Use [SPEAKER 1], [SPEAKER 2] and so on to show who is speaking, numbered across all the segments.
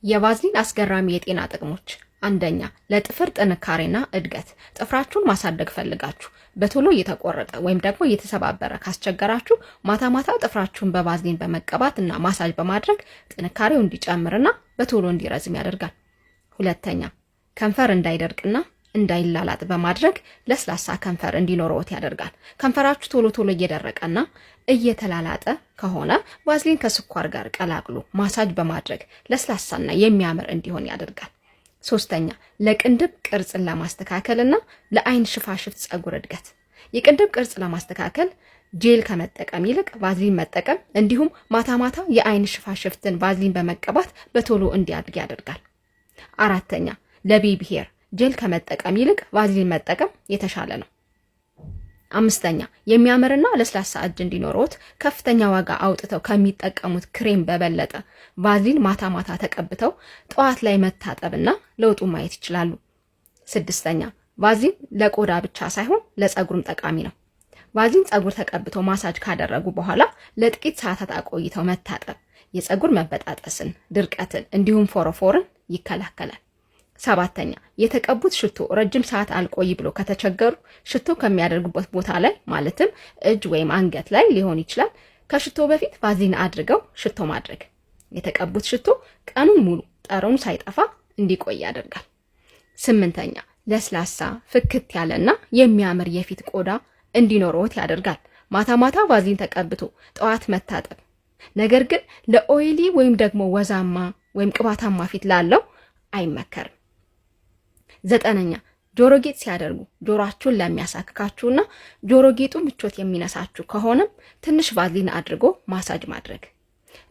[SPEAKER 1] የቫዝሊን አስገራሚ የጤና ጥቅሞች፣ አንደኛ፣ ለጥፍር ጥንካሬና እድገት። ጥፍራችሁን ማሳደግ ፈልጋችሁ በቶሎ እየተቆረጠ ወይም ደግሞ እየተሰባበረ ካስቸገራችሁ ማታ ማታ ጥፍራችሁን በቫዝሊን በመቀባት እና ማሳጅ በማድረግ ጥንካሬው እንዲጨምርና በቶሎ እንዲረዝም ያደርጋል። ሁለተኛ፣ ከንፈር እንዳይደርቅና እንዳይላላጥ በማድረግ ለስላሳ ከንፈር እንዲኖረዎት ያደርጋል። ከንፈራችሁ ቶሎ ቶሎ እየደረቀና እየተላላጠ ከሆነ ቫዝሊን ከስኳር ጋር ቀላቅሎ ማሳጅ በማድረግ ለስላሳና የሚያምር እንዲሆን ያደርጋል። ሶስተኛ፣ ለቅንድብ ቅርጽን ለማስተካከል እና ለአይን ሽፋሽፍት ጸጉር እድገት። የቅንድብ ቅርጽ ለማስተካከል ጄል ከመጠቀም ይልቅ ቫዝሊን መጠቀም እንዲሁም ማታ ማታ የአይን ሽፋሽፍትን ቫዝሊን በመቀባት በቶሎ እንዲያድግ ያደርጋል። አራተኛ፣ ለ baby hair ጄል ከመጠቀም ይልቅ ቫዝሊን መጠቀም የተሻለ ነው። አምስተኛ፣ የሚያምርና ለስላሳ እጅ እንዲኖረዎት ከፍተኛ ዋጋ አውጥተው ከሚጠቀሙት ክሬም በበለጠ ቫዝሊን ማታ ማታ ተቀብተው ጠዋት ላይ መታጠብና ለውጡ ማየት ይችላሉ። ስድስተኛ፣ ቫዝሊን ለቆዳ ብቻ ሳይሆን ለጸጉርም ጠቃሚ ነው። ቫዝሊን ጸጉር ተቀብተው ማሳጅ ካደረጉ በኋላ ለጥቂት ሰዓታት አቆይተው መታጠብ የጸጉር መበጣጠስን፣ ድርቀትን እንዲሁም ፎረፎርን ይከላከላል። ሰባተኛ፣ የተቀቡት ሽቶ ረጅም ሰዓት አልቆይ ብሎ ከተቸገሩ ሽቶ ከሚያደርጉበት ቦታ ላይ፣ ማለትም እጅ ወይም አንገት ላይ ሊሆን ይችላል፣ ከሽቶ በፊት ቫዝሊን አድርገው ሽቶ ማድረግ የተቀቡት ሽቶ ቀኑን ሙሉ ጠረኑ ሳይጠፋ እንዲቆይ ያደርጋል። ስምንተኛ፣ ለስላሳ፣ ፍክት ያለና የሚያምር የፊት ቆዳ እንዲኖረዎት ያደርጋል። ማታ ማታ ቫዝሊን ተቀብቶ ጠዋት መታጠብ፣ ነገር ግን ለ oily ወይም ደግሞ ወዛማ ወይም ቅባታማ ፊት ላለው አይመከርም። ዘጠነኛ፣ ጆሮ ጌጥ ሲያደርጉ ጆሮአችሁን ለሚያሳክካችሁና ጆሮ ጌጡ ምቾት የሚነሳችሁ ከሆነም ትንሽ ቫዝሊን አድርጎ ማሳጅ ማድረግ።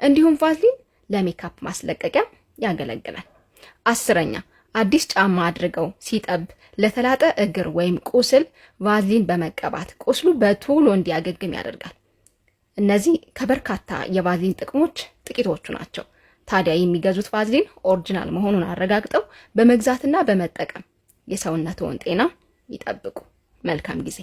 [SPEAKER 1] እንዲሁም ቫዝሊን ለሜካፕ ማስለቀቂያ ያገለግላል። 10ኛ፣ አዲስ ጫማ አድርገው ሲጠብ ለተላጠ እግር ወይም ቁስል ቫዝሊን በመቀባት ቁስሉ በቶሎ እንዲያገግም ያደርጋል። እነዚህ ከበርካታ የቫዝሊን ጥቅሞች ጥቂቶቹ ናቸው። ታዲያ የሚገዙት ቫዝሊን original መሆኑን አረጋግጠው በመግዛትና በመጠቀም የሰውነትዎን ጤና ይጠብቁ። መልካም ጊዜ።